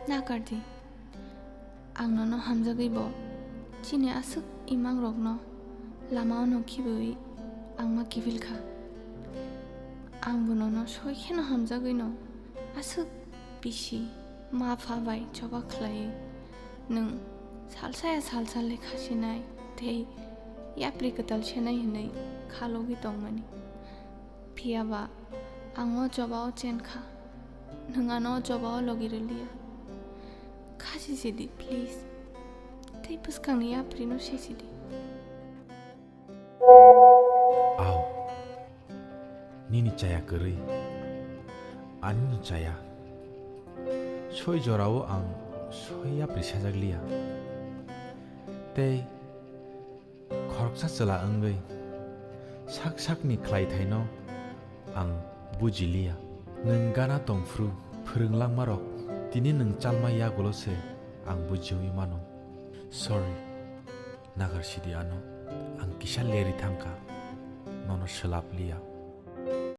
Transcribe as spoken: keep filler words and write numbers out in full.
Nakardi. Ang nono hamjagwi bo chini aswk imangrokno lama-o no khibiwi ang ma kiphil kha. Ang bo nono soi kheno hamjagwino aswk bisi ma pha bai choba khlaiwi nwng salsa ya salsa lekha sinai tei yapri kwtal senai hwnwi khalogwi tongmani. Phiya ba ang o choba-o chen kha, nwng ano o choba-o logi rwliya. Khasi sidi, please. Tei bwskangni yaprino sesidi. Au, nini chaya kwrwi, anini chaya. Soi jorao ang soi yapri sajak liya. Tei khoroksa chwla wngwi sak sakni khlaithaino ang buji liya. Nwng gana tongphru phwrwng langmarok tini nwng chalma yagulo se ang bujiwi mano. Sorry, nagar sidi ano. Ang kisa leri thangkha, nono swlap liya.